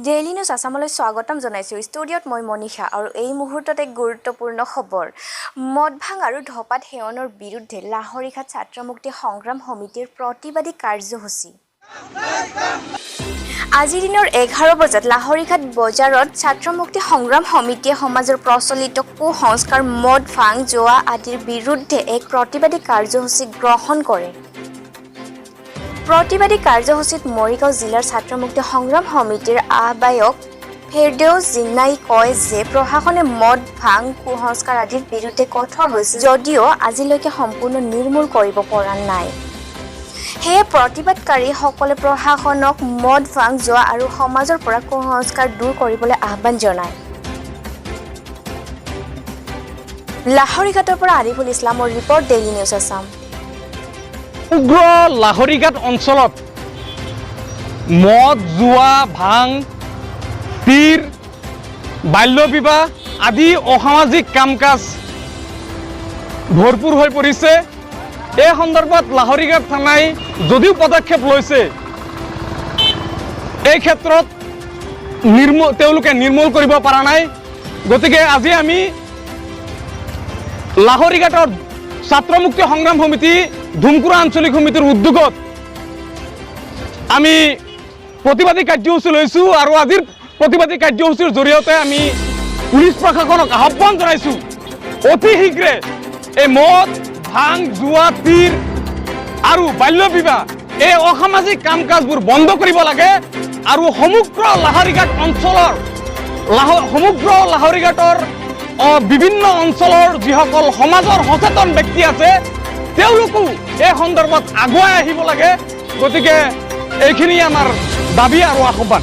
Daily news আছামলৈ স্বাগতম জনাইছোঁ। ষ্টুডিঅ'ত মই মনীষা আৰু এই মুহূৰ্তত এক গুৰুত্বপূৰ্ণ খবৰ। মদ, ভাং আৰু ধপাত সেৱনৰ বিৰুদ্ধে লাহৰীঘাট ছাত্ৰ মুক্তি সংগ্ৰাম সমিতিৰ প্ৰতিবাদী কাৰ্যসূচী। আজিৰ দিনৰ 11 বজাত লাহৰীঘাট বজাৰত ছাত্ৰ মুক্তি সংগ্ৰাম সমিতিয়ে সমাজৰ প্ৰচলিত কুসংস্কাৰ, মদ, ভাং, জুৱা আদিৰ বিৰুদ্ধে এক প্ৰতিবাদী কাৰ্যসূচী গ্ৰহণ কৰে। প্ৰতিবাদী কাৰ্যসূচীত মৰিগাঁও জিলাৰ ছাত্ৰ মুক্তি সংগ্ৰাম সমিতিৰ আহ্বায়ক ফেৰদেউজ জিন্নাই কয় যে প্ৰশাসনে মদ, ভাং, কুসংস্কাৰ আদিৰ বিৰুদ্ধে কঠোৰ হৈছে যদিও আজিলৈকে সম্পূৰ্ণ নিৰ্মূল কৰিব পৰা নাই। সেয়ে প্ৰতিবাদকাৰীসকলে প্ৰশাসনক মদ, ভাং, জুৱা আৰু সমাজৰ পৰা কুসংস্কাৰ দূৰ কৰিবলৈ আহ্বান জনায়। লাহৰীঘাটৰ পৰা আৰিফুল ইছলামৰ ৰিপৰ্ট, ডেইলি নিউজ আছাম। সমগ্ৰ লাহৰীঘাট অঞ্চলত মদ, জুৱা, ভাং, তীৰ, বাল্য বিবাহ আদি অসামাজিক কাম কাজ ভৰপূৰ হৈ পৰিছে। এই সন্দৰ্ভত লাহৰীঘাট থানাই যদিও পদক্ষেপ লৈছে, এই ক্ষেত্ৰত তেওঁলোকে নিৰ্মূল কৰিব পৰা নাই। গতিকে আজি আমি লাহৰীঘাটৰ ছাত্ৰ মুক্তি সংগ্ৰাম সমিতি, ধুমকুৰা আঞ্চলিক সমিতিৰ উদ্যোগত আমি প্ৰতিবাদী কাৰ্যসূচী লৈছোঁ আৰু আজিৰ প্ৰতিবাদী কাৰ্যসূচীৰ জৰিয়তে আমি পুলিচ প্ৰশাসনক আহ্বান জনাইছোঁ, অতি শীঘ্ৰে এই মদ, ভাং, জুৱা, তীৰ আৰু বাল্য বিবাহ, এই অসামাজিক কাম কাজবোৰ বন্ধ কৰিব লাগে আৰু সমগ্ৰ লাহৰীঘাট অঞ্চলৰ সমগ্ৰ লাহৰীঘাটৰ বিভিন্ন অঞ্চলৰ যিসকল সমাজৰ সচেতন ব্যক্তি আছে, তেওঁলোকো এই সন্দৰ্ভত আগুৱাই আহিব লাগে। গতিকে এইখিনি আমাৰ দাবী আৰু আহ্বান।